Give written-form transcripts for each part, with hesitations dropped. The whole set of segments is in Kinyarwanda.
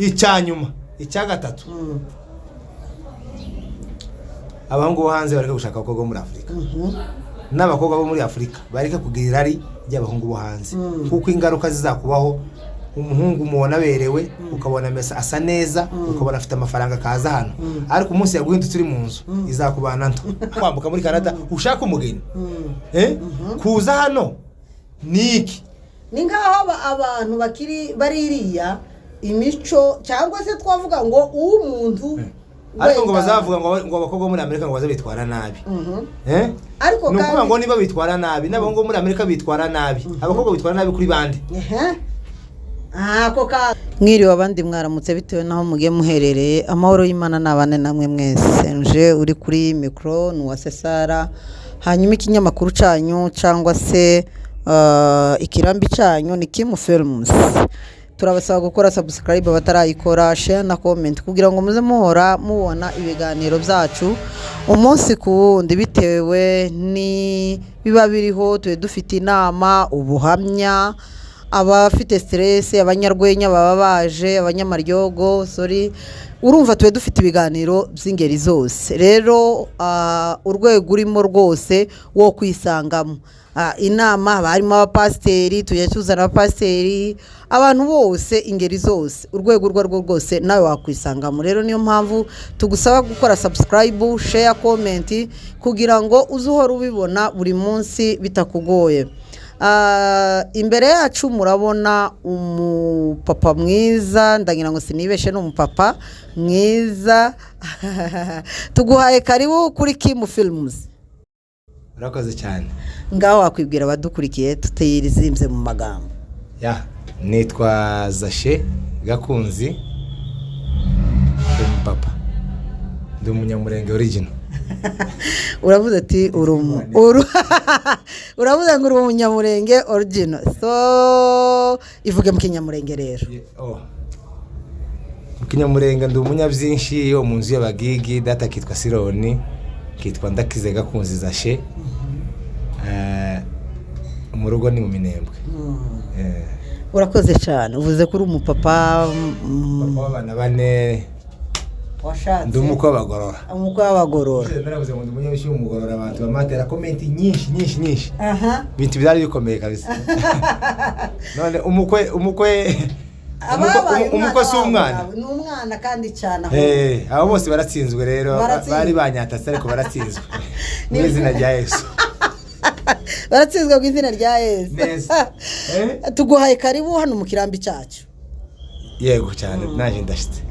Icya nyuma, icya gatatu, abahungu bo hanze bareke gushaka abakobwa bo muri Afurika, n'abakobwa bo muri Afurika bareke kugira irari ry'abahungu bo hanze, kuko ingaruka zizakubaho, umuhungu umubona aberewe, ukabona amesa asa neza, ukabona afite amafaranga, akaza hano, ariko umunsi yaguhindutse uri mu nzu izakubana nto. Kwambuka muri Canada ushaka umugeni, eh? Kuza hano ni iki? Ni nk'aho abantu bakiri baririya imico, cyangwa se twavuga ngo uw'umuntu Ariko ngo wenda- bazavuga ngo abakobwa bo muri Amerika ngo baze bitwara nabi. Eh? Ariko Ni ukuvuga kandi- ngo niba bitwara nabi, n'abahungu bo muri Amerika bitwara nabi, abakobwa bitwara nabi kuri bande? Ehe. Ako ka mwiriwe, abandi mwaramutse, bitewe n'aho mugiye muherereye. Amahoro y'Imana n'abane namwe mwese. Nje uri kuri mikoro ni uwase Sara. Hanyuma ikinyamakuru cyanyu cyangwa se ikirambi cyanyu ni Kimu Films. Turabasaba gukora subscribe abatarayikora, share na comment, kugira ngo muze muhora mubona ibiganiro byacu umunsi ku wundi, bitewe ni biba biriho. Tube dufite inama, ubuhamya, abafite stress, abanyarwenya baba baje, abanyamaryogo, sorry. Urumva tube dufite ibiganiro by'ingeri zose. Rero urwego urimo rwose wo kwisangamo. Inama haba harimo abapasiteri, tujya tuzana abapasiteri, abantu bose, ingeri zose, urwego urwo arirwo rwose nawe wakwisangamo. Rero niyo mpamvu tugusaba gukora subscribe, share, comment, kugira ngo uze uhore ubibona buri munsi bitakugoye. Imbere yacu murabona umupapa mwiza, ndagira ngo sinibeshe, ni umupapa mwiza. Tuguhaye karibu kuri Kimu Films. Urakoze cyane. Ngaho wakwibwira abadukurikiye tutirizimbye mu magambo. Ya, nitwa Zashe Gakunzi, ndi umupapa, ndi Umunyamurenge original. Uravuze ati uravuze ngo uri Umunyamurenge original, so ivuge mu Kinyamurenge rero. Oh. Mu Kinyamurenge ndi umunyabyinshi yo mu nzu y'Abagigi. Data akitwa Sironi, kitwa Ndakize Gakunzi Zashe. Mu rugo ni mu Minembwe. Urakoze cyane. Uvuze ko uri umupapa, Papa w'abana bane. Washatse? Ndi umukwe w'Abagorora. Umukwe w'Abagorora. Naravuze ngo ndi umunyabishyi w'Umugorora, abantu bamatera comment nyinshi nyinshi nyinshi. Ibintu byari bikomeye kabisa. None umukwe Ababaye umukwe si umwana? Wabo, ni umwana kandi cyane ahubwo. Abo bose baratsinzwe rero. Baratsinzwe. Bari banyatatse, ariko baratsinzwe mu izina rya Yesu. Baratsinzwe mu izina rya Yesu. Neza. Tuguhaye karibu hano mu kirambi cyacu. Yego cyane, naje ndashitse.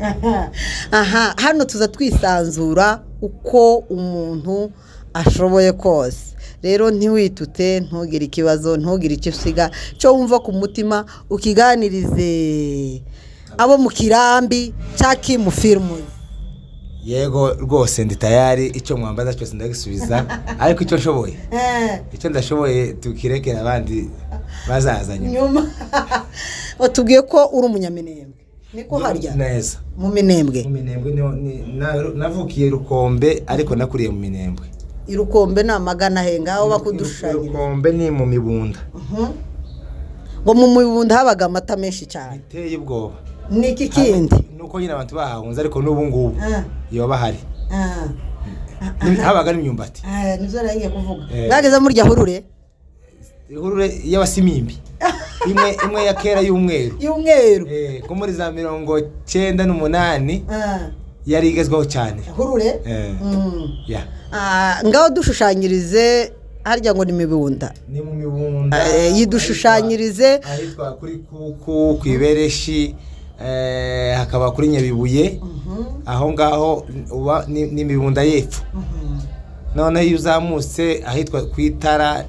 Aha hano tuza twisanzura uko umuntu ashoboye kose. Rero ntiwitute, ntugire ikibazo, ntugire icyo usiga, cyo wumva ku mutima ukiganirize abo mu kirambi cya Kimu Films. Yego rwose, ndi tayari. Icyo mwambaza cyose ndagisubiza, ariko icyo nshoboye, icyo ndashoboye tukirekera abandi bazaza nyuma. Nyuma watubwiye ko uri Umunyaminembwe, niko harya? Neza. Mu Minembwe? Mu Minembwe navukiye Rukombe, ariko nakuriye mu Minembwe. Irukombe ni amagana he ngaho bakudushushanyiriza? Rukombe ni mu Mibunda. Ngo mu Mibunda habaga amata menshi cyane. Biteye ubwoba. Ni iki kindi? Nuko nyine abantu bahahunze, ariko n'ubu ngubu yoba bahari. Habaga n'imyumbati. Ah, nibyo nari ngiye kuvuga. Eh. Mwageze murya hurure? Ihurure y'Abasimimbi, imwe imwe ya kera y'umweru. Y'umweru. Ko muri za 98 yari igezweho cyane. Hurure. Ya. Ah, ngaho dushushanyirize harya ngo ni Mibunda. Ni mu Mibunda. Yidushushanyirize. Ahitwa kuri Kuku ku Ibereshi, hakaba kuri Nyabibuye aho ngaho uba ni Mibunda y'epfo. Noneho iyo uzamutse ahitwa ku Itara,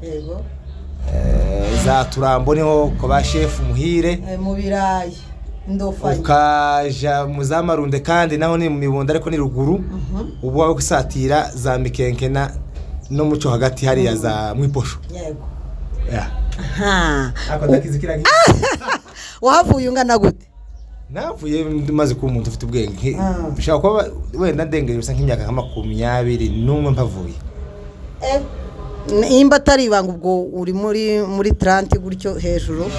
za Turambo, niho ku ba shefu Muhire. Mu birayi ndofanye. Ukaja mu za Marunde kandi naho ni mu Mibunda, ariko ni ruguru. Ubu waba gusatira za Mikenke na no muco hagati hariya za Mwiposho. Yeah. Aha. Ariko ndakizi kiriya Wahavuye ungana gute? Navuye maze kuba umuntu ufite ubwenge. Ah. Nshobora kuba wenda ndengeye bisa nk'imyaka nka 21 mpavuye. Nimba atari ibanga, ubwo uri muri 30 gutyo hejuru?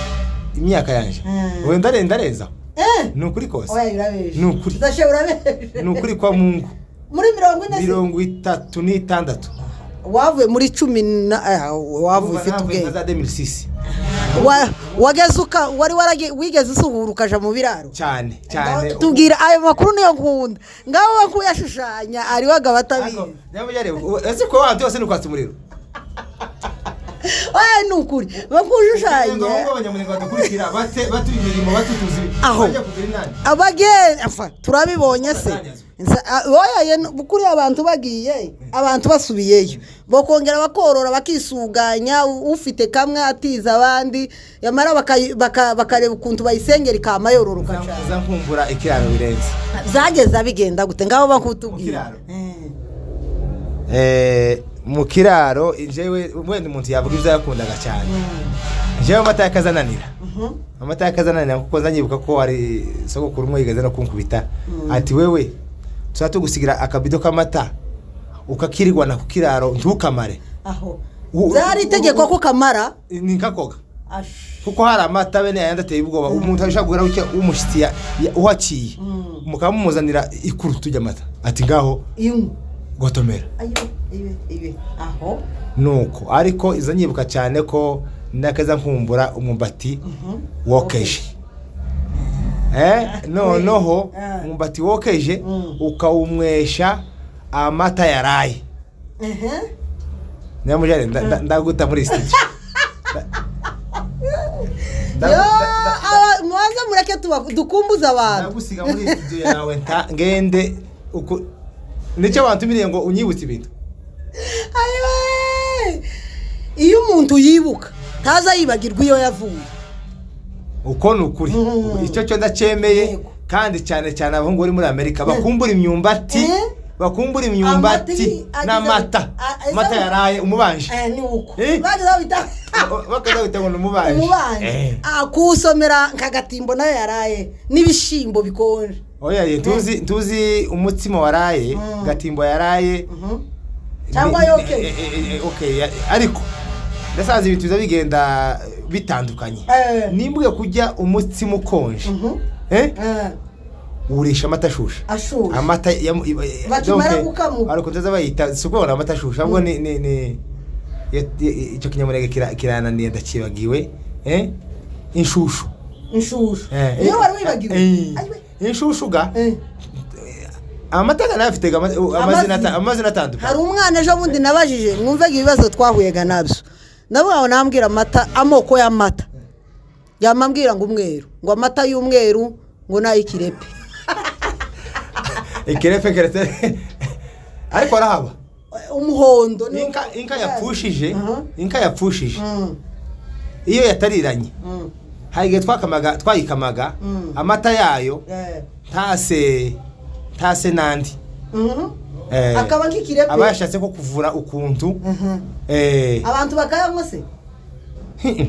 Imyaka yanje? Mm. Wenda ndarenza. Ni ukuri kose. Oya, urabeje. Ni ukuri. Zashe, urabeje. Ni ukuri kwa Mungu. Muri 40 se? 36. Wavuye muri cumi na wavuye ufite Navuye nka ubwenge. za 2006. Wageze uka wari warage wigeze usuhura ukaja mu biraro? Cyane cyane. Tubwira ayo makuru, niyo nkunda. Ngaho bakuyashushanya ariwe agaba atabizi. Ariko, nyamujyane, ese ko wantu yose ni ukwatsa umuriro? Oya, ni ukuri bakushushanya. Ngo abanyamurenge badukurikira bate batuye imirimo batutuzi Aho. bajya kugira inama. Abageni afa turabibonye se. Batanyazwe. Oya ye, kuri abantu bagiye, abantu basubiyeyo bakongera bakorora, bakisuganya, ufite kamwe atiza abandi, yamara bakareba ukuntu bayisengera ikama yororoka cyane. Za nkumbura ikiraro birenze. Zageze bigenda gute? Ngaho bakutubwira. Mu kiraro? Mu kiraro njyewe wenda umuntu yavuga ibyo yakundaga cyane, njyewe amata yakazananira, amata yakazananira, kuko nzanyibuka ko hari sogokuru umwe yigeze no kunkubita, ati: "Wewe tuba tugusigira akabido k'amata ukakirirwana ku kiraro ntukamare." Aho byari itegeko ko kamara? Ni nkakoga, kuko hari amata bene yayandi ateye ubwoba, umuntu ashobora guhera gutya w'umushyitsi uhaciye mukaba mumuzanira ikuru tujya amata, ati: "Ngaho inywa." Gotomera. Ayo ibe ibe aho. Nuko ariko izo nyibuka cyane ko nakaza nkumbura umwumbati wokeje, noneho umwumbati wokeje ukawumwesha amata yaraye. Nyamujyane, ndaguta muri studio. Yo, mubanze mureke dukumbuze abantu. Ndagusiga muri studio yawe ngende uku nicyo wantumiriye ngo unyibutse ibintu. Ayiwe! Iyo umuntu yibuka ntaza yibagirwa iyo yavuye. Uko ni ukuri. Icyo cyo ndacyemeye. Kandi cyane cyane abahungu bari muri Amerika bakumbura imyumbati. Bakumbura imyumbati Amati n'amata. Amata yaraye umubanje. Ni uko. Eh? Bageze aho bita Bakaza bita ngo ni umubanje. Umubanje. Kuwusomera nk'agatimbo nayo yaraye n'ibishimbo bikonje. Oya ye, tuzi umutsima waraye, gatimbo yaraye. Cyangwa yokeje. Okay, ariko ndasaza ibintu biza bigenda bitandukanye. Nimbuye kujya umutsima ukonje, uwurisha amata ashushe. Ashushe. Amata Bakimara donc, gukamuka. ariko nzaza bayita si ukubona amata ashushe, ahubwo ni icyo kinyamurenge kirananiye, ndakibagiwe, inshushu. Inshushu. Iyo wari wibagiwe. Ayiwe. Inshushu ga amata ga nayo afite amazina Amazina. amazina atandukanye. Hari umwana ejo bundi nabajije, mwumvega ibibazo twahuyega nabyo, ndavuga ngo nambwira amata, amoko y'amata, yamambwira ngo umweru, ngo amata y'umweru, ngo n'ay'ikirepe. Ikirepe keretse, ariko arahaba. Umuhondo Inka yapfushije, inka yapfushije, iyo yatariranye, hari igihe twakamaga, twayikamaga, amata yayo ntase n'andi. Akaba nk'ikirepe. Aba yashatse ko kuvura ukuntu. Abantu bakayanywa se?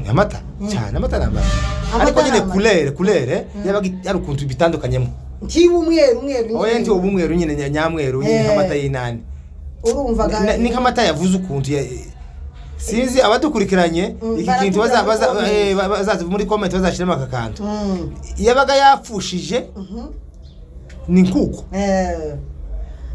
Amata cyane, amata ni amata. Amata Ariko ni nyine amata. Couleur yabaga ari ukuntu bitandukanyemo. Ntiba umweru umweru. Oya, nti ubu umweru nyine nyamweru nyine, nk'amata y'inani. Urumva ga. Ni nk'amata yavuze ukuntu sinzi abadukurikiranye iki kintu Baratubwira muri comment. Bazaza muri comment bazashyiramo aka kantu. Yabaga yapfushije ni nkuko.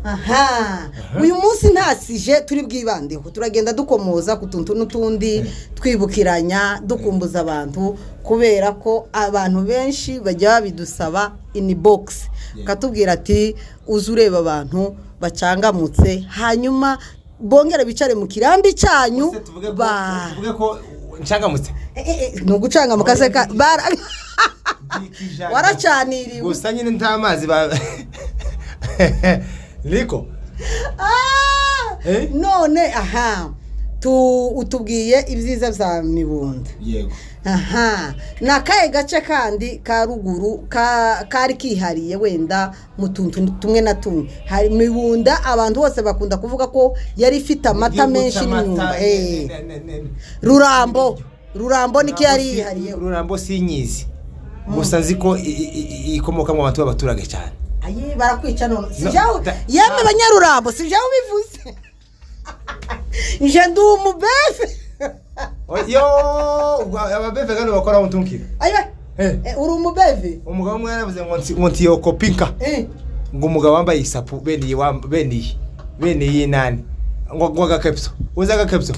Aha uyu munsi nta sujet turi bwibandeho, turagenda dukomoza ku tuntu n'utundi, twibukiranya, dukumbuza abantu, kubera ko abantu benshi bajya babidusaba inbox, bakatubwira ati: "Uze ureba abantu bacangamutse, hanyuma bongere bicare mu kirambi cyanyu." Ese tuvuge ko Ba tuvuge ko nshangamutse? Ni ugucangamuka se ka waracaniriwe. Gusa nyine nta mazi ba niko. Ah! Eh? None aha utubwiye ibyiza bya Mibunda. Yego. Aha ni akahe gace kandi ka ruguru kari kihariye wenda mu tuntu tumwe na tumwe? Hari Mibunda, abantu bose bakunda kuvuga ko yari ifite amata Igihugu menshi cy'amata, n'imyumba. Rurambo niko yari yihariye. Rurambo sinyizi, gusa nzi ko ikomoka mu bantu b'abaturage cyane. Ayi, barakwica none si No, jawe. Yemwe banyarurambo, si jawe ubivuze, nje ndi umubefe. Yo, ababefe kandi bakora untunkira. Ayiwe. Uri umubeve. Umugabo umwe yaravuze ngo ngo ntiyokopinka, ngo umugabo wambaye isapu bene iyi, bene iyi nani, ngo agakepso, uzi agakepso?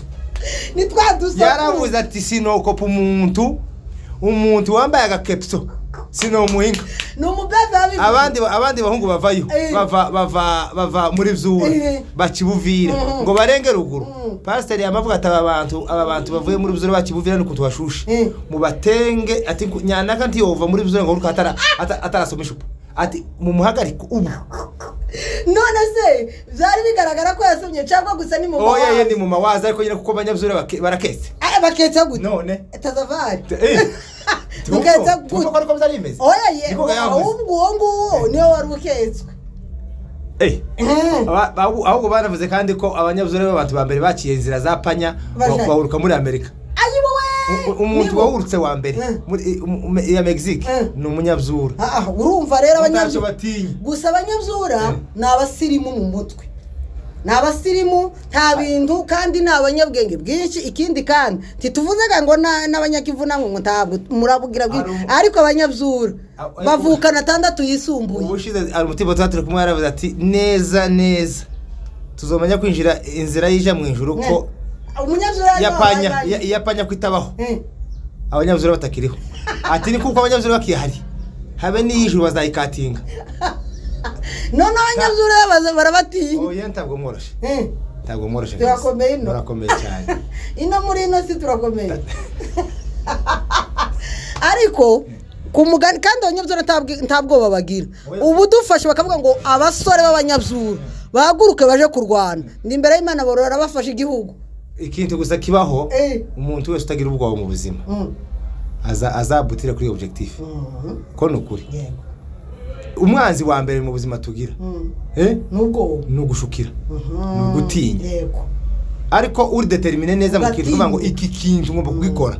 Ni twa dusapu. Yaravuze ati sinokopa umuntu wambaye agakepso, sinomuhinga. Ni umubeve wabivuze. Abandi bahungu bavayo, bava muri Byura, bakibuvira, ngo barenge ruguru. Pasiteri yamavuga ati aba bantu bavuye muri Byura bakibuvira n'ukuntu bashushe, mubatenge. Ati nyanaka ntiyova muri Byura ngo atarasoma ishupa, ati mumuhagarike ubu. None se byari bigaragara ko yasomye cyangwa gusa ni mu Oya ye, mawaza? Ni mu mawaza, ariko nyine kuko abanyabyura baraketse. Baketse gute? None Tazavari Buketse gute? Tuvuga ko ariko byari bimeze. Oya ye. Niko yavuze. Ahubwo uwo nguwo niwe wari uketswe. Ahubwo banavuze kandi ko abanyabyura b'abantu ba mbere baciye inzira za panya Baje. bahuruka muri Amerika. Ayi wowe! Umuntu Nibo. wahurutse wa mbere muri ya Mexique ni umunyabyura. Ah, urumva rero Ntacyo abanyabyura batinya. Gusa abanyabyura ni abasirimu mu mutwe, ni abasirimu, nta bintu, kandi ni abanyabwenge bwinshi. Ikindi kandi ntituvuze ngo n'abanyakivu namwe ngo ntabwo murabwira bwinshi, ariko abanyabyura bavukana atandatu yisumbuye. Ubushize hari umutima tuba turi kumwe, yaravuze ati neza neza tuzomenya kwinjira inzira y'ija mu ijuru ko Umunyabyura yapanya yapanya ko itabaho abanyabyura batakiriho. Ati ni kuko abanyabyura bakihari, habe n'iy'ijuru bazayikatinga. None abanyabyura barabatinya. Oya, ntabwo mworoshe. Ntabwo mworoshe. Turakomeye ino. Murakomeye cyane. Ino muri ino si turakomeye, ariko ku mugani kandi abanyabyura nta bwoba bagira. Oya. Ubu dufashe bakavuga ngo abasore b'abanyabyura bahaguruke baje kurwana, ni imbere y'Imana borora bafashe igihugu. Ikintu gusa kibaho, umuntu wese utagira ubwoba mu buzima azabutire kuri objectif, ko ni ukuri. Umwanzi wa mbere mu buzima tugira N'ubwoba. Ni ugushukira, ni ugutinya. Ariko uri déterminé neza mu kintu, uvuga ngo iki kintu ngomba kugikora.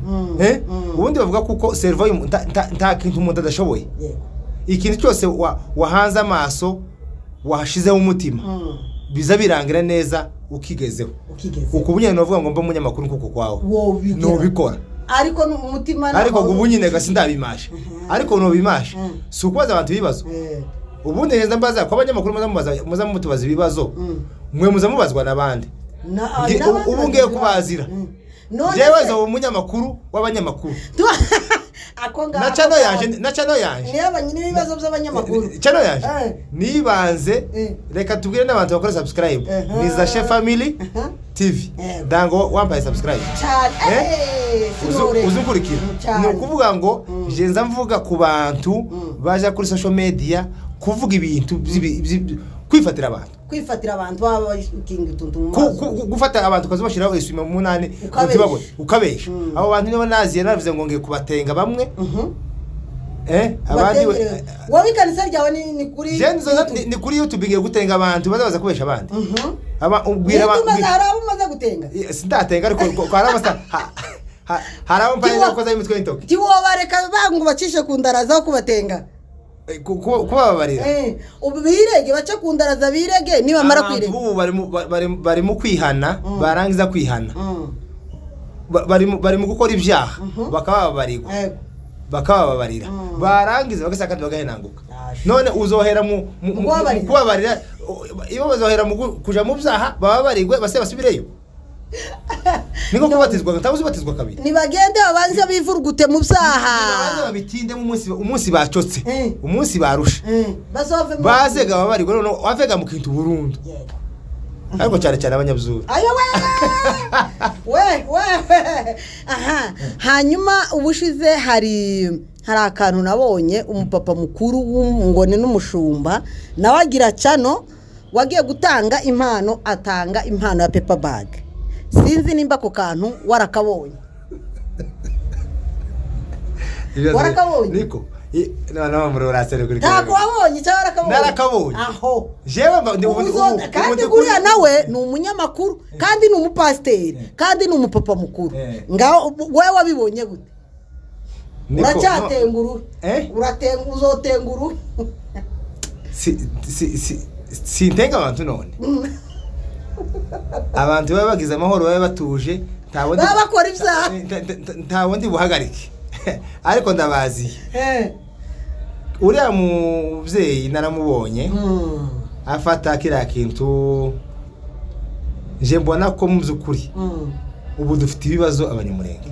Ubundi bavuga kuko cerveau nta kintu umuntu adashoboye. Ikintu cyose wahanze amaso, wahashizeho umutima, biza birangira neza ukigezeho. Ukigeze. Uku nyine navuga ngo mba umunyamakuru kuko kwawe Wobigera. nubikora. Ariko umutima Ariko ubu nyine gasi ndabimashe, ariko nubimashe si ukubaza abantu ibibazo. Ubundi neza mbaza ko abanyamakuru muza mutubaza ibibazo, mwe muza mubazwa n'abandi. N'abandi Ubu ngiye bagizi kubazira. None Jewe se nzoba umunyamakuru w'abanyamakuru. Ako ngako Na channel yanje, na channel yanje. Niyo n'ibibazo by'abanyamakuru. Channel yanje nibanze. Reka tubwire n'abantu bakora subscribe. Ni Zashe Family TV. Dango wambaye subscribe Cyane. Sinore. Uzukurikira. Cyane. Ni ukuvuga ngo je nza mvuga ku bantu baja kuri social media kuvuga ibintu kwifatira abantu. Kwifatira abantu baba bakinga utuntu mu maso. Gufata abantu ukazibashyiraho eswime munani. Ukabesha. Ntibabone, ukabesha. Abo bantu nibo naziye navuze ngo ngiye kubatenga bamwe, abandi Wowe ikanisa ryawe ni kuri Je ni kuri YouTube, ngiye gutenga abantu baza kubesha abandi. Aba ubwira Niba hari abo umaze gutenga? Sindatenga, ariko hari abasa hari abo mpaye nakoza imitwe y'intoki. Ntiwobareka bangu bacishe ku ndaraza aho kubatenga? Kubababarira. Ubu birege, bace ku ndaraza birege, nibamara Abantu kwirega. bubu bari mu kwihana, barangiza kwihana, bari mu gukora ibyaha, bakababarirwa, bakabababarira, barangiza bagasa kandi bagahenanguka. Asha. None uzohera Mu kubabarira. mu kubabarira, iyo bazohera mu kuja mu byaha bababarirwe base basubireyo, niko kubatizwa, ntawe uzibatizwa kabiri. Nibagende babanze bivurugute mu byaha. Baze babitindemo umunsi bacotse, umunsi barusha, Bazove bazega babarirwe, none wavega mu kintu burundu. Ariko cyane cyane abanyabyura. Ayo we we we we, aha. Hanyuma ubushize hari akantu nabonye, umupapa mukuru w'umungoni n'umushumba nawe agira channel, wagiye gutanga impano, atanga impano ya paper bag. Sinzi nimba ako kantu warakabonye. Warakabonye? Niko noneho muri uraserekura. Ntabwo wabonye cyangwa warakabonye? Narakabonye. Aho Jewe Kandi ubu guriya nawe ni umunyamakuru, kandi ni umupasiteri, kandi ni umupapa mukuru. Ngaho wowe wabibonye gute? Niko, Uracyatengura? Eh? Uratenga, uzotengura. Si sintenga abantu. None abantu baba bagize amahoro, baba batuje, nta wundi Baba bakora ibyaha. Nta wundi buhagarike. Ariko ndabaziye. Uriya mubyeyi naramubonye afata kiriya kintu. Nje mbona ko mu by'ukuri ubu dufite ibibazo abanyamurenge,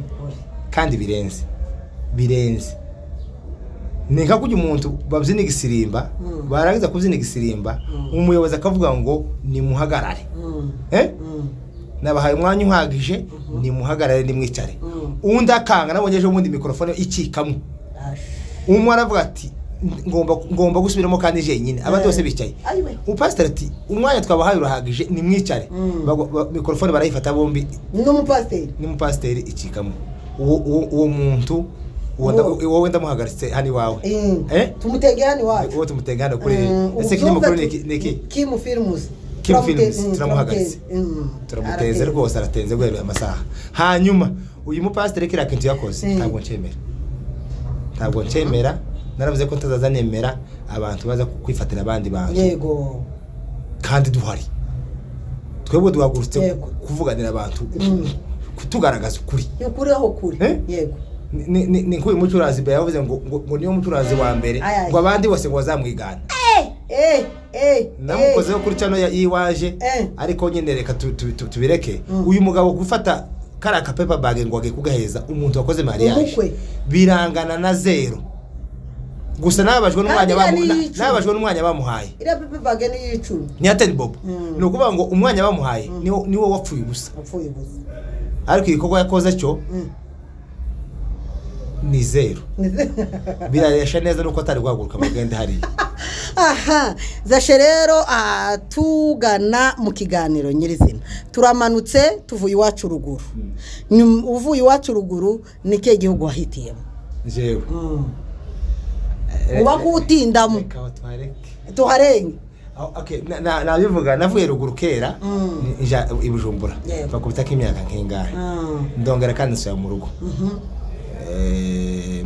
kandi birenze, birenze. Ni nka kujya umuntu babyina igisirimba, barangiza kubyina igisirimba, umuyobozi akavuga ngo nimuhagarare. Eh? Nabahaye umwanya uhagije, nimuhagarare, nimwicare. Undi akanga. Nabonye ejo bundi mikorofone ikikamo, umwe aravuga ati ngomba gusubiramo kandi jenyine, abandi bose bicaye. Ayiwe. Umupasiteri ati umwanya twabahaye urahagije, nimwicare. Mikorofone barayifata bombi. N'umupasiteri. N'umupasiteri ikikamo. Uwo muntu wowe ndamuhagaritse hano iwawe. Eh? Tumutege hano iwacu. Uwo tumutega hano kuri ese kinyamakuru ni iki? Kimu Films. Kim Films, turamuhagaritse. Turamuteze rwose, aratenze guhera amasaha. Hanyuma uyu mupasiteri kiriya kintu yakoze, ntabwo ncyemera, ntabwo ncyemera. Naravuze ko ntazaza nemera abantu baza kwifatira abandi bantu kandi duhari. Twebwe duhagurutse kuvuganira abantu, kutugaragaza ukuri. Ni ukuri aho kuri. Eh? Yego. Ni nk'uyu mucuranzi mbere yavuze ngo niyo mucuranzi wa mbere, Ay, ay. ngo abandi bose ngo bazamwigana. Eh, eh. Namukozeho kuri cano yiwaje. Ariko nyine reka tubireke. Uyu mugabo gufata kariya ka paper bag ngo agiye kugaheza umuntu wakoze mariage, Umukwe. birangana na zero. Gusa nababajwe n'umwanya Kandi iriya ni iy'icumi. Nababajwe n'umwanya bamuhaye. Iriya paper bag ni iy'icumi. Ni ya ten bob. Ni ukuvuga ngo umwanya bamuhaye niwo wapfuye ubusa. Apfuye ubusa. Ariko igikorwa yakoze cyo ni zero, biraresha neza nuko atari guhaguruka ngo agende hariya. Aha zashe rero, tugana mu kiganiro nyirizina. Turamanutse tuvuye iwacu ruguru. Uvuye iwacu ruguru, ni ikihe gihugu wahitiyemo? Jewe? Uba kuwutindamo. Reka tuhareke. Tuharenge. Okay, nabivuga, navuye ruguru kera, nja i Bujumbura. Bakubita k'imyaka nk'ingahe, ndongera kandi nsubira mu rugo.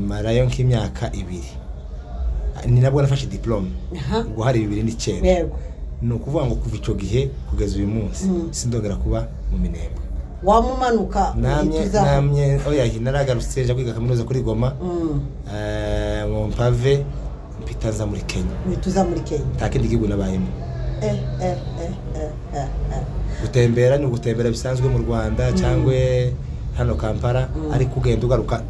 Marayo nk'imyaka 2, ni nabwo nafashe diplôme. Ubwo hari 2009. Ni ukuvuga ngo kuva icyo gihe kugeza uyu munsi sindongera kuba mu Minembwe. Wamumanuka Namye uhita uzaho. Namye, oya, naragarutse nja kwiga kaminuza kuri Goma. Mu mpave mpita nza muri Kenya. Uhita uza muri Kenya. Nta kindi gihugu nabayemo. Eh, eh, eh, eh, eh, eh. Gutembera ni ugutembera bisanzwe mu Rwanda cyangwa hano Kampala, ariko ugenda ugaruka,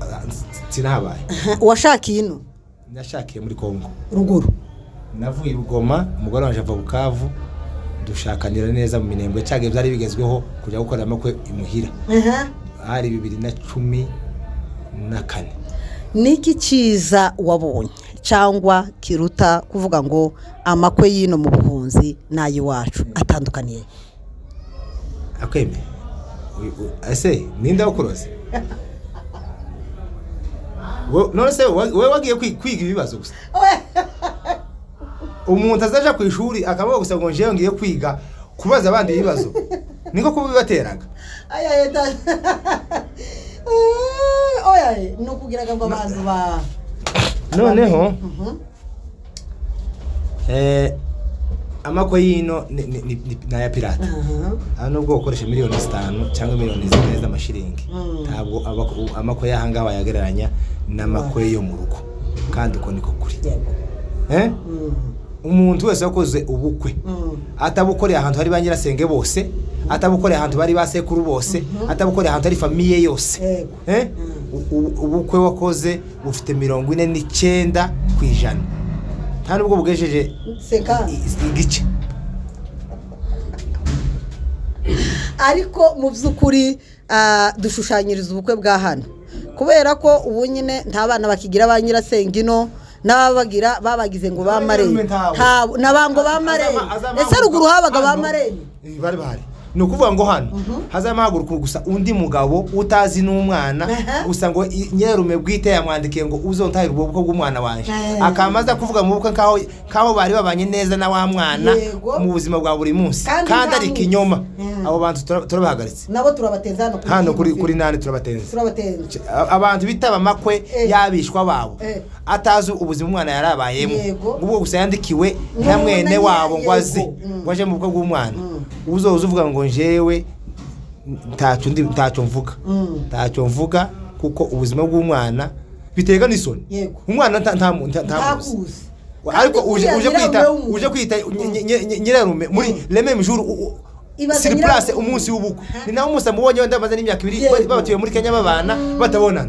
sinahabaye. Washakiye ino? Nashakiye muri Kongo. Ruguru. Navuye i Goma, umugore wanjye ava Bukavu, dushakanira neza mu Minembwe. Cyagiye byari bigezweho kujya gukorera amakwe imuhira. Hari 2014. Niki cyiza wabonye cyangwa kiruta kuvuga ngo amakwe y'ino mu buhunzi n'ay'iwacu atandukaniye? Akweme, ese ninde wakuroze? None se wowe wagiye kwiga ibibazo gusa? Umuntu azaja ku ishuri akavuga gusa ngo njewe ngiye kwiga kubaza abandi ibibazo, niko kubibateraga. Aya eta, oya, ni ukugira ngo abantu ba Noneho amakwe y'ino ni aya pirata. Aha nubwo ukoresha miliyoni 5 cyangwa miliyoni 4 z'amashiringi, ntabwo amakwe y'ahangaha wayagereranya n'amakwe yo mu rugo, kandi uko niko kuri. Eh? Umuntu wese wakoze ubukwe atabukoreye ahantu hari ba nyirasenge bose, atabukoreye ahantu bari ba sekuru bose, atabukoreye ahantu hari famille yose, eh? Ubukwe wakoze bufite 49%, nta nubwo bugejeje Seka. igice. Ariko mu by'ukuri, dushushanyiriza ubukwe bwa hano, kubera ko ubu nyine nta bana bakigira ba nyirasenge ino, n'ababagira babagize ngo ba marene. Ntawe. Nabo ngo ba marene. Ese ruguru habaga ba marene? Bari bahari. Ni ukuvuga ngo hano hazamo haguruka gusa undi mugabo utazi n'umwana, gusa ngo nyirarume bwite yamwandikiye ngo uzontahire ubwo bukwe bw'umwana wanjye. Akamaze kuvuga mu bukwe nkaho bari babanye neza na wa mwana mu buzima bwa buri munsi, Kandi kandi ari ntamuzi. ikinyoma. Abo bantu turabahagaritse. Nabo turabateza hano. Hano kuri nani turabatenze. Turabatenze. Abantu bitaba amakwe y'abishwa babo, atazi ubuzima umwana yarabayemo, ubwo gusa yandikiwe na mwene wabo ngo aze, ngo aje mu bukwe bw'umwana. Uzoza uvuga ngo njewe ntacyo ndi, ntacyo mvuga, ntacyo mvuga, kuko ubuzima bw'umwana Bitega n'isoni. Umwana ntamuzi. Ntakuzi. Ariko Kandi uje kuriya uje kwita nyirarume w'umuntu. uje kwita nyirarume muri le même jour Ibaze sur place, nyirarume. umunsi w'ubukwe, ni nawo umunsi amubonye, wenda bamaze n'imyaka 2 babatuye muri Kenya babana batabonana.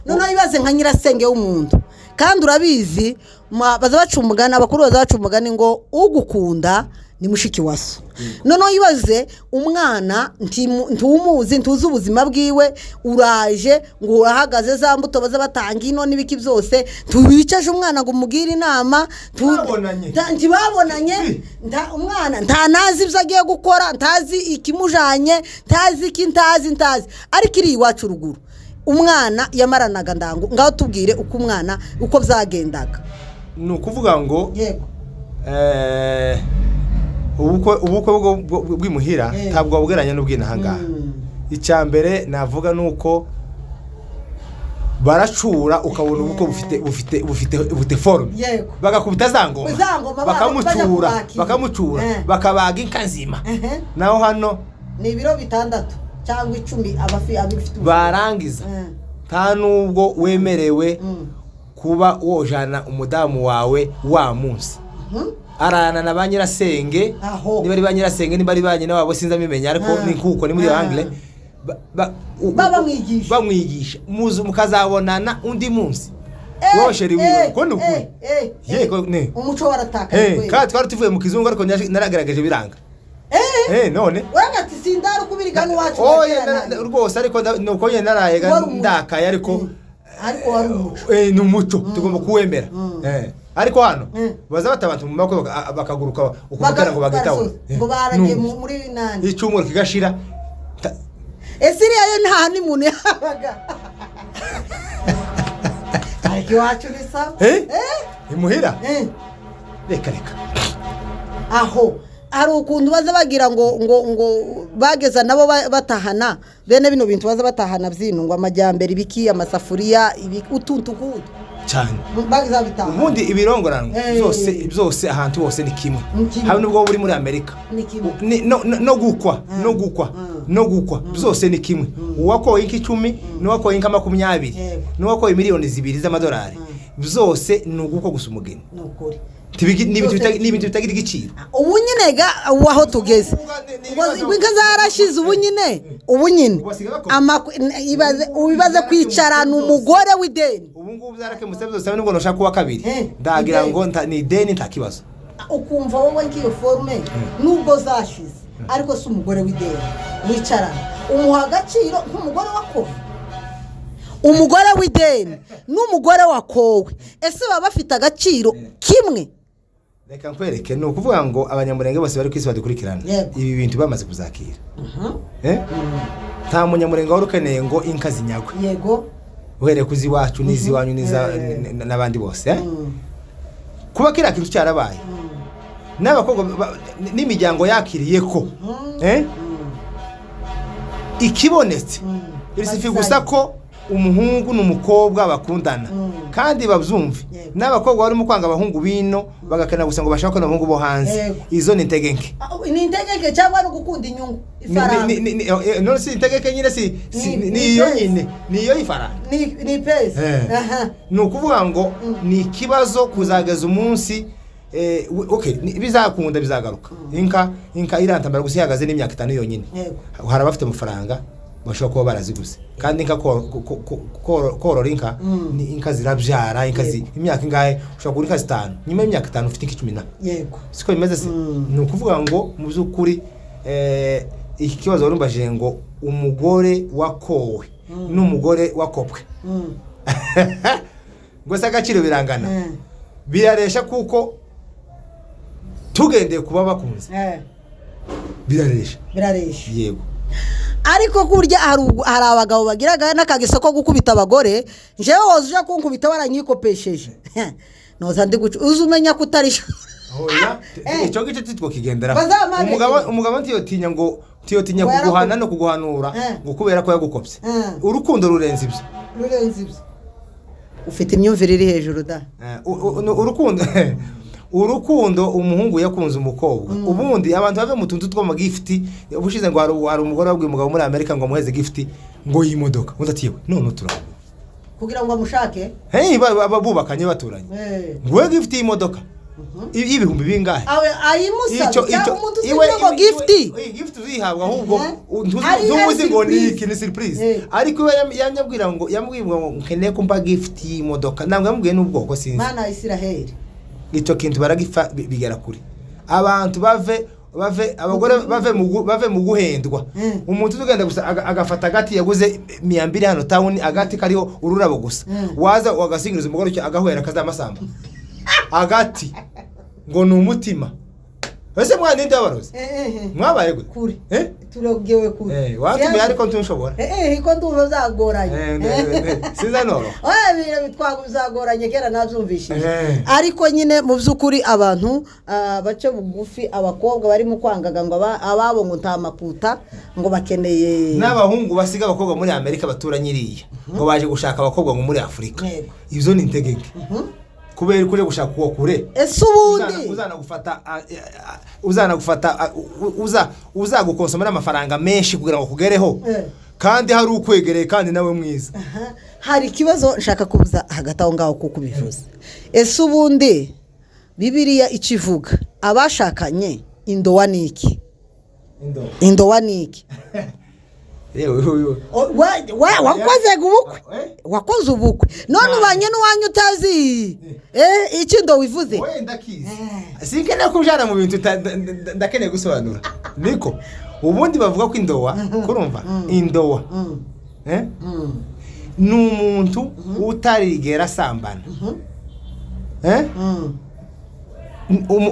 Noneho ibaze nka nyirasenge w'umuntu. Kandi urabizi, baza baca umugani, abakuru baza baca umugani ngo ugukunda ni mushiki wa so. Noneho ibaze umwana, ntumuzi, ntuzi ubuzima bwiwe, uraje ngo urahagaze, za mbuto baza batanga ino n'ibiki byose, ntiwicaje umwana ngo umugire inama. Babonanye. Ntibabonanye. Umwana ntanazi ibyo agiye gukora, ntazi ikimujanye, ntazi iki, ntazi, ntazi. Ariko iri iwacu ruguru umwana yamaranaga ndango. Ngaho tubwire uko umwana, uko byagendaga. Ni ukuvuga ngo ubukwe bw'imuhira ntabwo wabugereranya n'ubw'inahangaha. Icya mbere navuga ni uko baracura, ukabona ubukwe bufite forme. Bagakubita za ngoma, Za ngoma, bakamucura, bajya kubakira. bakamucura, bakabaga inka nzima. Naho hano Ni ibiro 6 cyangwa 10, abafi abifite ubushobozi. Barangiza, nta nubwo wemerewe kuba wojana umudamu wawe wa munsi. Arana na ba nyirasenge. Aho. Niba ari ba nyirasenge, niba ari ba nyina wabo, sinzi amimenya, ariko ni kuko ni muri angle. Baba bamwigisha. Bamwigisha, muzi mukazabonana undi munsi wowe chéri wiwe. Ko ni ukuri. Yego, ne. Umuco waratakaye kweli. Kandi twari tuvuye mu kizungu, ariko naragaragaje biranga. None Uravuga ati sindara ukubiriga n'iwacu. Oya. Gatera nanjye. Rwose, ariko nuko nyine naraye Wari umuco. ndakaye, ariko Ariko wari umuco. Ni umuco, tugomba kuwemera. Ariko hano baza bata abantu mu makwe, bakaguruka ukubwira ngo bagitaho. Ngo baragiye muri nani. Icyumweru kigashira. Ese iriya yo nta n'umuntu yabaga, ariko iwacu ni sawa. Imuhira? Reka reka. Aho hari ukuntu baza bagira ngo bageza nabo batahana bene bino bintu, baza batahana byino ngo amajyambere, ibiki, amasafuriya, utuntu kutu. Cyane. Bageza bitahana. Ubundi ibirongoranwa byose byose, ahantu hose ni kimwe. Ni kimwe. Habe nubwo uri muri Amerika. Ni kimwe. No gukwa, no gukwa, no gukwa byose ni kimwe. Uwakoye inka 10 n'uwakoye inka 20 n'uwakoye miliyoni 2 z'amadolari, byose ni ugukwa gusa umugeni. Ni ukuri. Ni ibintu Byose ni ibintu bitagira igiciro. Ubu nyine ga ubu aho tugeze, Ni ibibazo. Ngo inka zarashize ubu nyine, ubu nyine. Ubu basigaye bakora. Ibaze kwicarana umugore w'ideni. Ubu ngubu byarakemutse byose, nubwo nashaka kuwa kabiri, ndagira ideni. ngo ni ideni, nta kibazo. Ukumva wowe nk'iyo forme nubwo zashize, ariko si umugore w'ideni wicarana umuha agaciro nk'umugore wakowe? Umugore w'ideni n'umugore wakowe, ese baba bafite agaciro kimwe? Reka nkwereke, ni ukuvuga ngo Abanyamurenge bose bari ku isi badukurikirana, ibi bintu bamaze kuzakira. Nta munyamurenge wari ukeneye ngo inka zinyagwe, uhereye ku z'iwacu n'iz'iwanyu n'abandi bose, eh? Kuba kiriya kintu cyarabaye, n'abakobwa n'imiryango yakiriye ko ikibonetse irisifi gusa ko umuhungu n'umukobwa bakundana, kandi babyumve n'abakobwa barimo kwanga abahungu bino, bagakenera gusa ngo bashake n'abahungu bo hanze. Izo ni intege nke. Ah, ni intege cyangwa ni ugukunda inyungu, ifaranga? None si intege nyine, si Ni ni iyo pesa. nyine, ni iyo y'ifaranga. Ni pesa. Ni ukuvuga ngo ni ikibazo kuzageza umunsi, okay, bizakunda, bizagaruka. Inka irantambara gusa ihagaze n'imyaka 5 yonyine. Hari abafite amafaranga bashobora kuba baraziguze, kandi inka korora inka, ni inka zirabyara, inka imyaka ingahe ushobora kugura inka zitanu, nyuma y'imyaka 5 ufite inka 10 na siko bimeze se? Ni ukuvuga ngo mu by'ukuri, iki kibazo wari umbajije ngo umugore wakowe n'umugore wakopwe, ngo se agaciro birangana? Biraresha, kuko tugendeye kuba bakunze, biraresha. Biraresha. Yego. Ariko kurya hari abagabo bagiraga n'akageso ko gukubita abagore. Njyewe woza uje kunkubita waranyikopesheje, noza ndi guca uzi umenya ko utari. Oya, icyo ngicyo titwo kigenderaho. Bazamare. Umugabo ntiyotinya ngo ntiyotinya Ngo kuguhana no kuguhanura ngo kubera ko yagukopye. Urukundo rurenze ibyo. Rurenze ibyo. Ufite imyumvire iri hejuru da. Urukundo umuhungu yakunze umukobwa, ubundi abantu bave mu tuntu tw'amagift. Ubushize ngo hari umugore wabwiye umugabo muri Amerika ngo amuheze gift ngo y'imodoka, undi ati yewe none turahura. Kugira ngo amushake. Hey, bubakanye baturanye. Ngo we gift y'imodoka y'ibihumbi bingahe? Awe ayimusabye Icyo cyangwa umuntu uzi ngo gift. Gift uzihabwa ahubwo Ari ntuzi ngo ni surprise. iki, ni surprise. Ariko iwe yanyabwira ngo, yambwiye ngo nkeneye kumpa gift y'imodoka, ntabwo yamubwiye n'ubwoko, sinzi. Mana ya Isiraheli. Icyo kintu baragifa bigera kure, abantu bave abagore bave mu guhendwa. Umuntu ugenda gusa agafata agati yaguze 200 hano town, agati kariho ururabo gusa, waza wagasingiriza umugore utyo agahwera kazamasamba agati ngo ni umutima. Ese mwana ninde wabarozi? Mwabaye gute? Kure. Eh? Turogewe kure. Eh, watumiye ariko ntushobora. Ko ndumva byagoranye. Sinzanoroha. Oya, ibintu bitwaga bizagoranye kera nabyumvishije. Ariko nyine mu by'ukuri abantu bace bugufi, abakobwa barimo kwangaga ngo ababo ngo nta makuta ngo bakeneye. N'abahungu basiga abakobwa muri Amerika baturanye iriya ngo baje gushaka abakobwa ngo muri Afurika. Ibyo ni integeke kubera ko uje gushaka uwo kure. Ese ubundi Uzanagufata uzanagufata uzagukonsoma n'amafaranga menshi kugira ngo akugereho, kandi hari ukwegereye kandi nawe mwiza. Aha, hari ikibazo nshaka kubuza hagati aho ngaho kuko ubivuze. Ese ubundi Bibiliya icyo ivuga, abashakanye indowa ni iki? Indowa ni iki? Yewe, yewe. O, wakoze ubukwe? Eh? Wakoze ubukwe none ubanye n'uwanyu utazi icyo indowa ivuze? Wenda ndakizi, sinkeneye kubijana mu bintu ndakeneye gusobanura niko ubundi bavuga ko indowa, kurumva indowa, eh? Ni umuntu utarigera asambana, eh?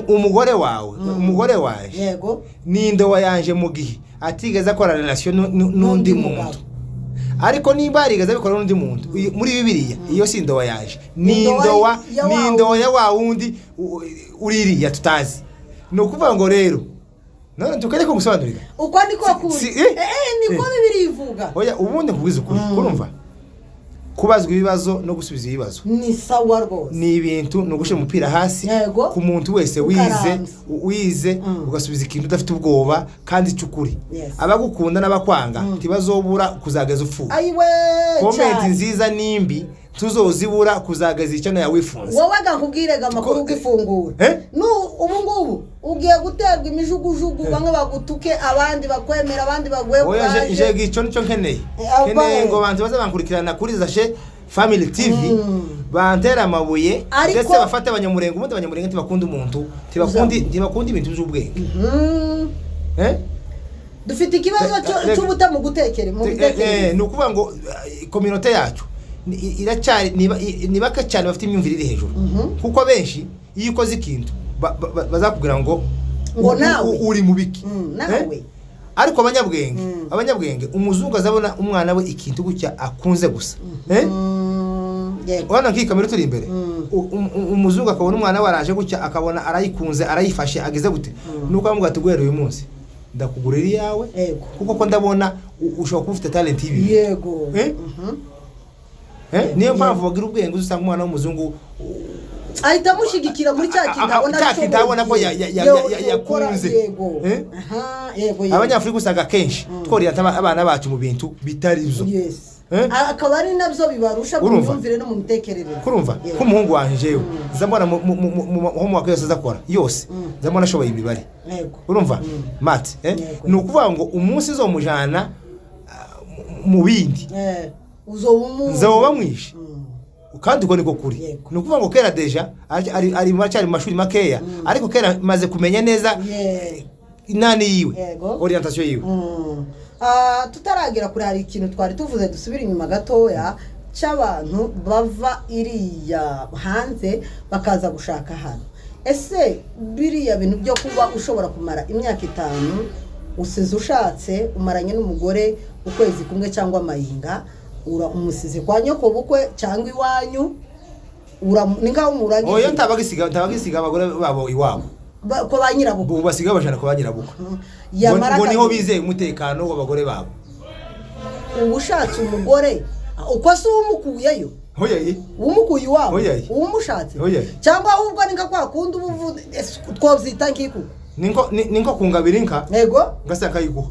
Umugore wawe, umugore waje ni indowa yanje mu gihe atigeze akora relation n'undi N'undi muntu. mugabo. Ariko niba yarigeze abikora n'undi muntu, muri Bibiliya iyo si indowa yaje, ni Indowa indowa ya ni wa indowa ya wa wundi uririya tutazi. Ni ukuvuga ngo rero none tukareka gusobanurira. Uko niko kuri. Niko Bibiliya ivuga. Oya, ubundi nkubwiza ukuri, kurumva kubazwa ibibazo no gusubiza ibibazo Ni sawa rwose. ni ibintu, ni ugushyira umupira hasi ku muntu wese wize. Ukaramza. Wize ugasubiza ikintu udafite ubwoba kandi cy'ukuri. Abagukunda n'abakwanga ntibazobura kuzageza upfuye. Ayiwe. Comment Cyane. nziza n'imbi tuzozibura kuzageza icyo nawe wifunze. Wowe gakubwire ga amakuru ugifungura. Eh? Nu ubu ngubu ugiye guterwa imijugujugu, bamwe bagutuke, abandi bakwemera, abandi baguhe Oya, kuraje. je icyo nicyo nkeneye. Abo- Nkeneye ngo abantu baze bankurikirana kuri Zashe Family TV, bantera amabuye, ndetse bafate abanyamurenge. Ubundi abanyamurenge ntibakunda umuntu, ntibakunda ibintu by'ubwenge. Eh? Dufite ikibazo cy'ubuta mu gutekere mu bitekerezo. Ni ukuvuga ngo communauté yacu iracyari ni bake cyane bafite imyumvire iri hejuru, kuko abenshi iyo ukoze ikintu bazakubwira ngo Ngo nawe. Uri mu biki? Nawe. Eh? Ariko abanyabwenge, abanyabwenge, umuzungu azabona umwana we ikintu gutya akunze gusa, eh? Yego. Urabona nk'iyi kamera turi imbere, umuzungu akabona umwana we araje gutya, akabona arayikunze, arayifashe, ageze gute, nuko amubwira ati guhera uyu munsi ndakugurira iyawe, kuko ko ndabona ushobora kuba ufite talent y'ibi. Eh? Eh? Niyo mpamvu bagira ubwenge, usanga umwana w'umuzungu Ahita amushyigikira muri cya kintu abona cya kintu abona ko yakunze. Yego. Eh? Aha, yego yego. Abanyafurika usanga akenshi tworiyata abana bacu mu bintu bitari byo. Eh? Akaba ari nabyo bibarusha mu Urumva? myumvire no mu mitekerereze. Kurumva nk'umuhungu wanje jewe nza mbona mu homework yose azakora yose, nza mbona ashoboye imibare. Urumva math, eh? Yego. Ni ukuvuga ngo umunsi nzomujana mu bindi, Uzoba nzoba mwishe. Kandi uko niko kuri. Ni ukuvuga ngo kera déjà ari mu mashuri makeya, ariko kera maze kumenya neza inani yiwe, orientation yiwe. Tutaragera kure, hari ikintu twari tuvuze, dusubire inyuma gatoya, cy'abantu bava iriya hanze bakaza gushaka hano. Ese biriya bintu byo kuba ushobora kumara imyaka 5 usize ushatse, umaranye n'umugore ukwezi kumwe cyangwa amayinga, umusize kwa nyoko bukwe cyangwa iwanyu, ni nkaho umurangije? Oya, ntabagisiga abagore babo iwabo. Ko ba nyirabukwe. Ubu basigaye bajana kwa nyirabukwe. Yamara ngo niho akagira- bizeye umutekano w'abagore babo. Uba ushatse umugore uko si umukuyeyo? Oya ye. Umukuye iwabo? Oya. Umushatse? Oya. Cyangwa ahubwo ni nka kwa kundi uba twabyita nk'ikuku. Ninko kungabira inka Yego. ngasa akayiguha.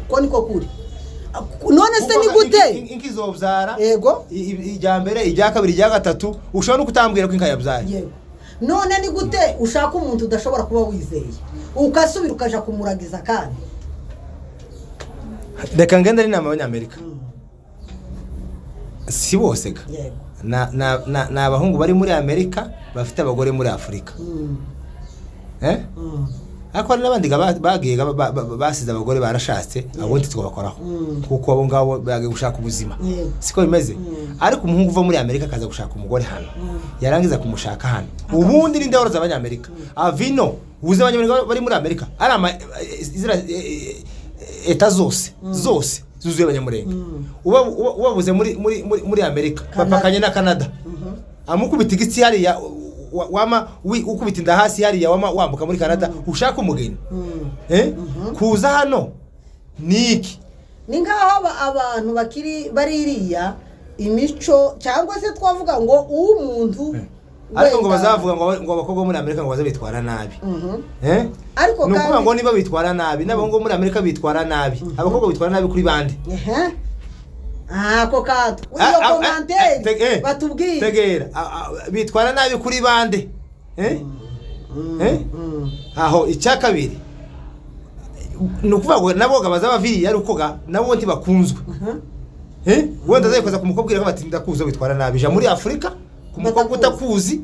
Ko niko kuri. None se ni Kuko gute? Inka izobyara. Yego. Ijya mbere, ijya kabiri, ijya gatatu, ushobora no kutambwira ko inka yabyaye. Yego, none ni gute ushaka umuntu udashobora kuba wizeye, ugasubira ukaja kumuragiza kandi? Reka ngende n'inama y'Abanyamerika, si bose ga. Yego. Ni abahungu bari muri Amerika bafite abagore muri Afurika. Eh? Ariko hari n'abandi ga bagiye ga basize abagore barashatse, abo ntitwabakoraho, kuko abo ngabo bagiye gushaka ubuzima. Siko bimeze? Ariko umuhungu uva muri Amerika akaza gushaka umugore hano, yarangiza kumushaka hano, ubundi ni ndahoro z'Abanyamerika avino ubuze. Abanyamerika bari muri Amerika ari ama ziriya eta zose zose zuzuye Abanyamurenge. Ubabuze muri Amerika, Canada. bapakanye na Canada, amukubita igitsi hariya, wama ukubita inda hasi hariya, wama wambuka muri Canada ushaka umugeni. Eh? Kuza hano ni iki? Ni nk'aho abantu bakiri baririya imico, cyangwa se twavuga ngo uw'umuntu Ariko ngo wenda- bazavuga ngo abakobwa bo muri Amerika ngo baze bitwara nabi. Eh? Ariko Ni ukuvuga kandi- ngo niba bitwara nabi, n'abahungu bo muri Amerika bitwara nabi, abakobwa bitwara nabi kuri bande? Ehe. Ah, ako kantu, iyo commentaire batubwiye. Tegera, bitwara nabi kuri bande? Eh? Eh? Aho icya kabiri ni ukuvuga ngo nabo baza baviriye, ari uko ga nabo ntibakunzwe. Eh? Wenda azayikoza ku mukobwa iravuga ati: "Ndakuzi witwara nabi, ja muri Afurika ku mukobwa Batakuzi.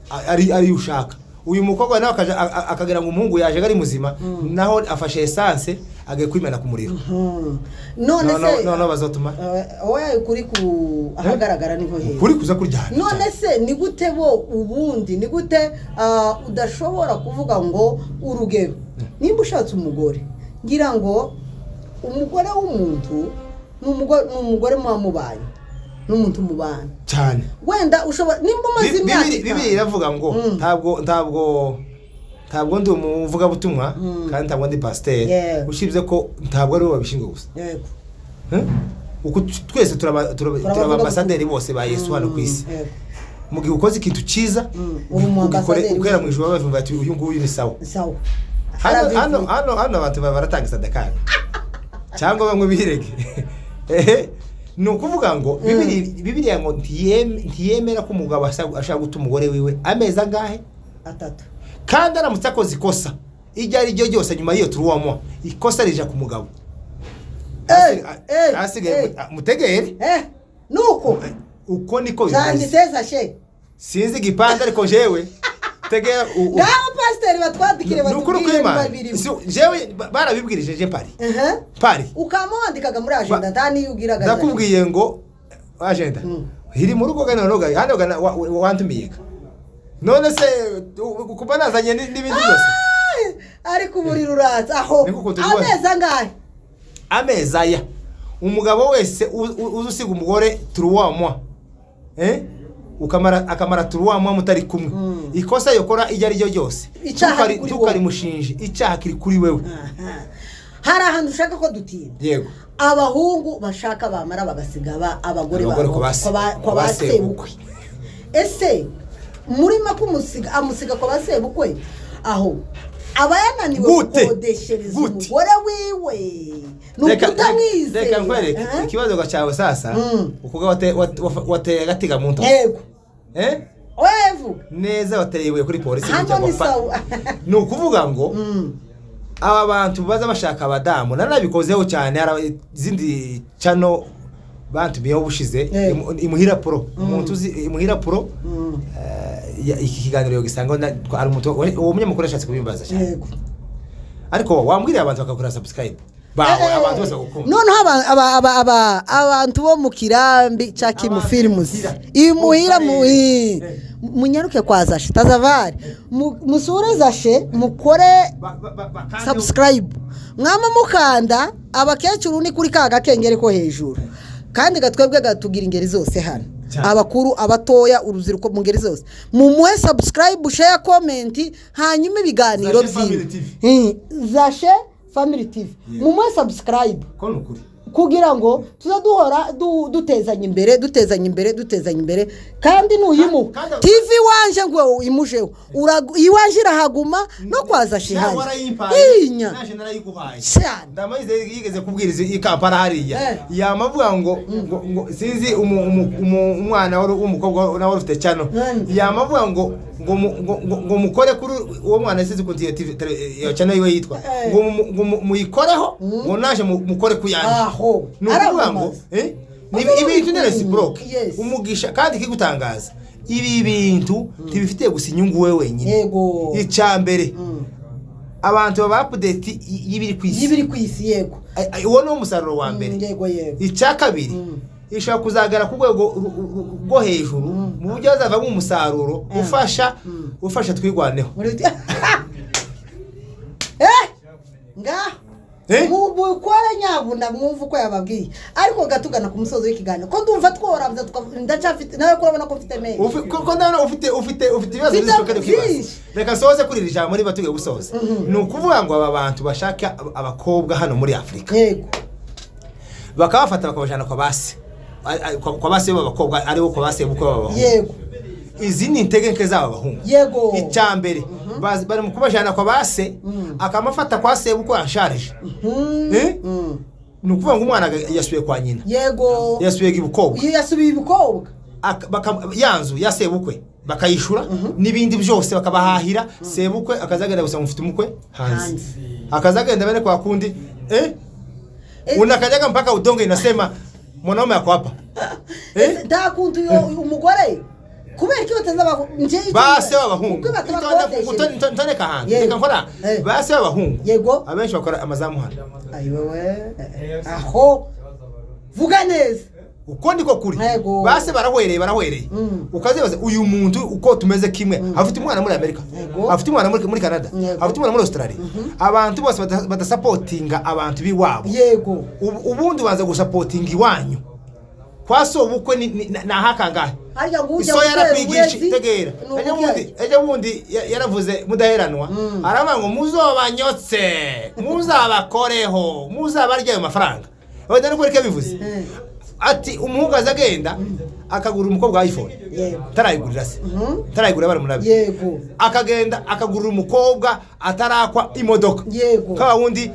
utakuzi, ari ushaka." Uyu mukobwa nawe akaja akagira ngo umuhungu yaje ari muzima, naho afashe essence agiye kwimena ku muriro. None No, se no, no, bazotuma oya, ukuri ku ahagaragara niho heza. Ukuri kuza kuryana. None se ni gute bo ubundi, ni gute udashobora kuvuga ngo, urugero, nimba ushatse umugore, ngira ngo umugore w'umuntu ni umugore muba mubanye, n'umuntu mubana Cyane. Wenda ushobora nimba umaze imyaka Bibiri 5. iravuga ngo ntabwo ndi umuvugabutumwa kandi ntabwo ndi pasiteri, usibye ko ntabwo ari bo babishinzwe gusa. Eh? Uko twese turaba ambasaderi bose ba Yesu hano ku isi. Mu gihe ukoze ikintu cyiza, Uri umu ambasaderi. Ukwera mu ijuru bavuga bati: "Uyu nguyu ni sawa." Sawa. Hano hano Arabivuga. hano abantu baratanga sadaka cyangwa bamwe birege. Ehe, ni ukuvuga ngo Bibiliya ngo ntiyemera ko umugabo ashaka guta umugore wiwe amezi angahe? 3. Kandi aramutse akoze ikosa iryo ari ryo ryose nyuma y'iyo turuwamo, ikosa rija ku mugabo. Ahasigaye mutegere. Nuko Uko niko bimeze. Zanditse sashe. Sinzi igipande, ariko jewe tegera Ngaho pasiteri batwandikire, Ni ukuri batubwire niba kw'Imana. birimo. Jewe barabibwirije je mpari mpari. Ukaba wandikaga muri agenda, nta n'iyo ubwiraga. Ndakubwiye ngo agenda iri mu rugo gana noga hano gana wantumiye ga. None se kuba nazanye n'ibindi byose? Ariko umuriro uratse aho. Niko ukuntu ubibona. Amezi angahe? Amezi aya, umugabo wese uza usiga umugore trois mois, eh, ukamara akamara trois mois mutari kumwe, ikosa yokora iryo ari ryo ryose, Icyaha kiri kuri wowe. ntukarimushinje, icyaha kiri kuri wewe. Aha. Hari ahantu ushaka ko dutinda. Yego. Abahungu bashaka bamara bagasiga abagore Abagore babo kwa kwa ba ba sebukwe. Ese muri make umusiga amusiga kwa ba sebukwe, aho aba yananiwe Gute? gukodeshereza Gute? umugore wiwe? Ni ukutamwizera? Reka nkwereke ikibazo cyawe sasa. Ukuga wateye agatiga mu ntoki. Yego. Eh? Wevu. Neza, wateye ibuye kuri polisi Hano cyangwa ni sawa. Ni ukuvuga ngo aba bantu baza bashaka abadamu, nanabikozeho cyane, hari izindi channel bantumiyeho ubushize. Imuhira Pro, umuntu uzi Imuhira Pro, iki kiganiro gisanga hari umuntu uwo munyamakuru yashatse kubimbaza cyane. Ariko wambwiriye abantu bakakora subscribe bawe, abantu bose bagukunda. Noneho abantu bo mu kirambi cya Kimu Abantu Films, imuhira. imuhira mu Mu karere. Munyaruke kwa Zashe Tazavari, musure Zashe, mukore subscribe, mwama mukanda abakecuru ni kuri ka gakengeri ko hejuru, kandi gatwebwe gatugira ingeri zose hano. Cyane. Abakuru, abatoya, urubyiruko, mu ngeri zose mumuhe subscribe, share, comment, hanyuma ibiganiro Zashe Family byiwe. TV. Zashe Family TV. Yeah. Mumuhe subscribe. Ko ni ukuri. Kugira ngo tuze duhora dutezanya imbere, dutezanya imbere, dutezanya imbere. Kandi nuyimuha TV wanje ngo imujeho, iwanje irahaguma no kwaza shihaje inya naje narayiguhaye cyane. Ndamaze yigeze kubwiriza i Kampala hariya. Yamavuga ngo sinzi umwana wari w'umukobwa nawe ufite channel. Yamavuga ngo mukore kuri uwo mwana, sinzi ukuntu iyo TV iyo channel yiwe yitwa. Ngo muyikoreho, ngo naje mukore ku yanjye. Aho Ni ukuvuga ngo aramamaza. ni ibintu ni reciproque. Umugisha kandi ikigutangaza, ibi bintu ntibifitiye gusa inyungu we wenyine. Icya mbere, abantu baba update y'ibiri ku isi. Y'ibiri ku isi, yego. Uwo ni wo musaruro wa mbere. Yego yego. Icya kabiri, ishobora kuzagera ku rwego rwo hejuru mu buryo hazavamo umusaruro ufasha Twirwaneho. Ngaho Eh? Mukore nyabuna mwumva uko yababwiye, ariko gatugana ku musozo w'ikiganiro, ko ndumva tworabya, ndacyafite nawe ko urabona ko mfite menshi. Ko ndabona ufite ibibazo Mfite byinshi kandi ukibaza. byinshi. Reka nsoze kuri iri jambo niba tugiye gusoza. Ni ukuvuga ngo aba bantu bashaka abakobwa hano muri Afurika, bakabafata bakabajyana kwa base, kwa base b'abakobwa, aribo kwa base bukwe b'abahungu. Izi ni intege nke z'aba bahungu. Icya mbere, bari mu kubajyana kwa base, akamafata kwa sebukwe ansharije. Eh? Ni ukuvuga ngo umwana yasubiye kwa nyina. Yasubiye ibukobwa. Iyo yasubiye ibukobwa. Ya nzu ya sebukwe bakayishura n'ibindi byose, bakabahahira. Sebukwe akazagenda gusa ngo mufite umukwe hanze. Hanze. Akazagenda bene kwa kundi, eh? Unakanyaga mpaka udongo inasema mwanaume ako hapa, eh? Ese nta kuntu yo umugore, kubera iki bataza nje Base b'abahungu uko batabakodesheje? Ntoneka ahantu. Yego. Reka nkora. Base b'abahungu abenshi bakora amazamu hano. Ayiwewe, aho vuga neza. Uko niko kuri. Base barahwereye, barahwereye. Ukazibaza uyu muntu uko tumeze kimwe, afite umwana muri Amerika, afite umwana muri Canada, afite umwana muri Australia. Abantu bose badasapotinga abantu b'iwabo. Ubundi ubanza gusapotinga iwanyu kwa so ubukwe ni ahakangahe? Harya ngo ujya Iso gutera yarakwigisha uburezi tegera. ni Ejo bundi, ububyeyi. ejo bundi yaravuze mudaheranwa, aravuga ngo muzobanyotse, muzabakoreho, muzabarya ayo mafaranga. Wenda nuko reka bivuze ati umuhungu aza agenda akagura umukobwa wa iPhone, tarayigurira se, tarayigurira baramurabe. Akagenda akagurira umukobwa atarakwa imodoka. Ka wundi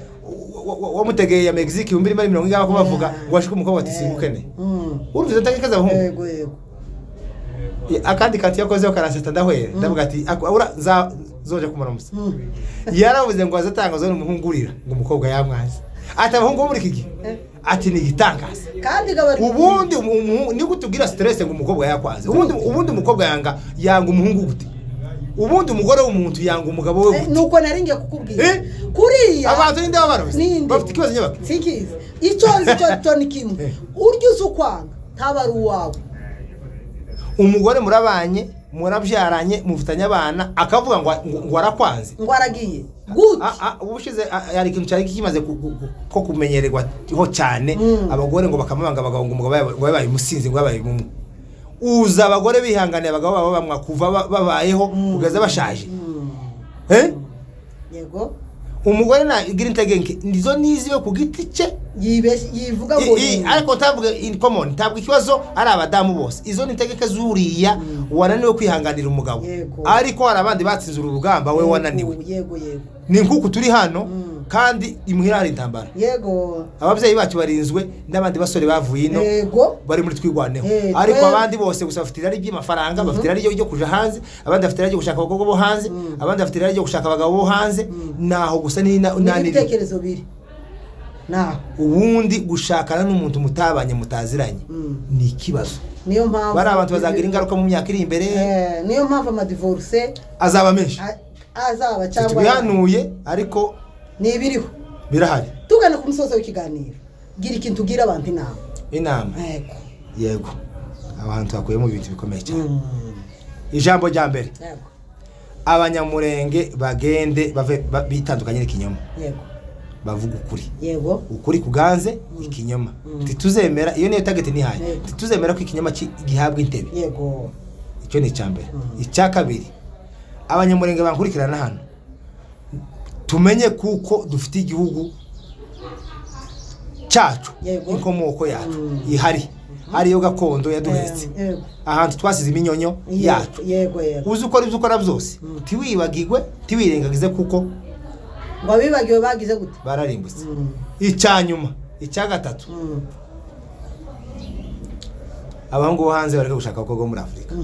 wamutegeye ya Mexique 2040 ngaho ko bavuga ngo ashike umukobwa ati singukene. Urumva izo ntege z'abahungu? Yego yego. Akandi kati yakozeho karanseta, ndahwera, ndavuga ati ura zoje kumuramusa. Yaravuze ngo azatanga n'umuhungu urira ngo umukobwa yamwanze, ati abahungu bo muri iki gihe, ati ni igitangaza. Kandi gabari Ubundi ni gute ugira stress ngo umukobwa yakwanze? Ubundi umukobwa yanga umuhungu gute? Ubundi umugore w'umuntu yanga umugabo we gute? Nuko nari ngiye kukubwira. Eh? Kuriya Abantu ninde babaroze? Ninde? Bafite ikibazo nyabaki. Sinkizi. Icyo nzi cyo ni kimwe: urya uzi ukwanga ntaba ari uwawe. Umugore murabanye, murabyaranye, mufitanye abana, akavuga ngo arakwanze. Ngo aragiye gute? Ubushize hari ikintu cyari kimaze ko kumenyererwa ho cyane, abagore ngo bakamubanga abagabo, ngo umugabo ngo yabaye umusinzi, ngo yabaye mumwe. Uza abagore bihanganiye abagabo babo bamwa kuva babayeho kugeza bashaje, eh? Yego. Umugore nagira intege nke nizo niziwe ku giti cye. Yibeshye yivuga ngo Ariko ntabwo in common, ntabwo ikibazo ari abadamu bose. Izo ni intege nke zuriya wananiwe kwihanganira umugabo. Ariko hari abandi batsinze uru rugamba, we wananiwe. Yego yego. Ni nk'uku turi hano kandi imuhira hari intambara. Ababyeyi bacu barinzwe n'abandi basore bavuye ino bari muri Twirwaneho. Ariko abandi bose gusa bafite irari ry'amafaranga, bafite irari ryo kuja hanze, abandi bafite irari ryo gushaka abakobwa bo hanze, abandi bafite irari ryo gushaka abagabo bo hanze. Naho gusa ni N'ibitekerezo biri naho. Ubundi gushakana n'umuntu mutabanye, mutaziranye, ni ikibazo. Niyo mpamvu Bari abantu bazagira ingaruka mu myaka iri imbere. Niyo mpamvu amadivorce azaba menshi. Azaba cyangwa Tubihanuye ariko ni ibiriho. Birahari. Tugana ku musozo w'ikiganiro, gira ikintu ubwira abantu, inama. Inama? Yego. Yego, abantu bakuyemo ibintu bikomeye cyane. Ijambo rya mbere, Abanyamurenge bagende bave bitandukanye n'ikinyoma, bavuga ukuri. Ukuri kuganze ikinyoma. Ntituzemera, iyo niyo target nihaye. Ntituzemera ko ikinyoma gihabwa intebe. Icyo ni icya mbere. Icya kabiri, Abanyamurenge bankurikirana hano, tumenye kuko dufite igihugu. Cyacu, inkomoko yacu ihari, ariyo gakondo yaduhetse, ahantu twasize iminyonyo yacu. yego yego Uzi ukora ibyo ukora byose, ntiwibagirwe, ntiwirengagize, kuko ngo abibagiwe bagize gute? Bararimbutse. Icya nyuma, icya gatatu, abahungu bo hanze bareke gushaka abakobwa bo muri Afurika,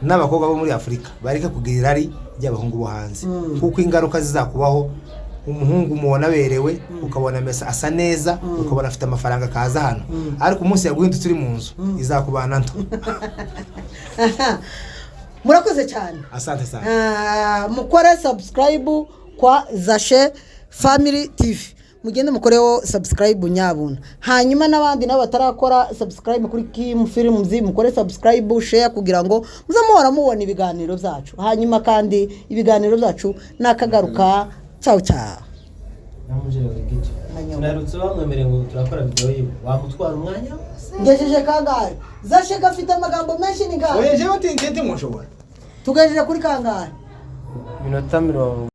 n'abakobwa bo muri Afurika bareke kugira irari ry'abahungu bo hanze, kuko ingaruka zizakubaho, umuhungu mubona aberewe, ukabona amesa asa neza, ukabona afite amafaranga, akaza hano, ariko umunsi yaguhindutse uri mu nzu, izakubana nto. Murakoze cyane. Asante sana. Ah, mukore subscribe kwa Zashe Family TV, mugende mukoreho subscribe nyabuna. Hanyuma n'abandi nabo batarakora subscribe kuri Kim Films, mukore subscribe, share, kugira ngo muze muhora mubona ibiganiro byacu. Hanyuma kandi ibiganiro byacu nakagaruka. Ciao ciao. Narutse bamwemereye ngo turakora video yiwe, wamutwara umwanya wose. Ngejeje kangahe? Zashe gafite amagambo menshi, ni ngahe? Oya, jewe ntimushobora. Tugejeje kuri kangahe? Iminota 40.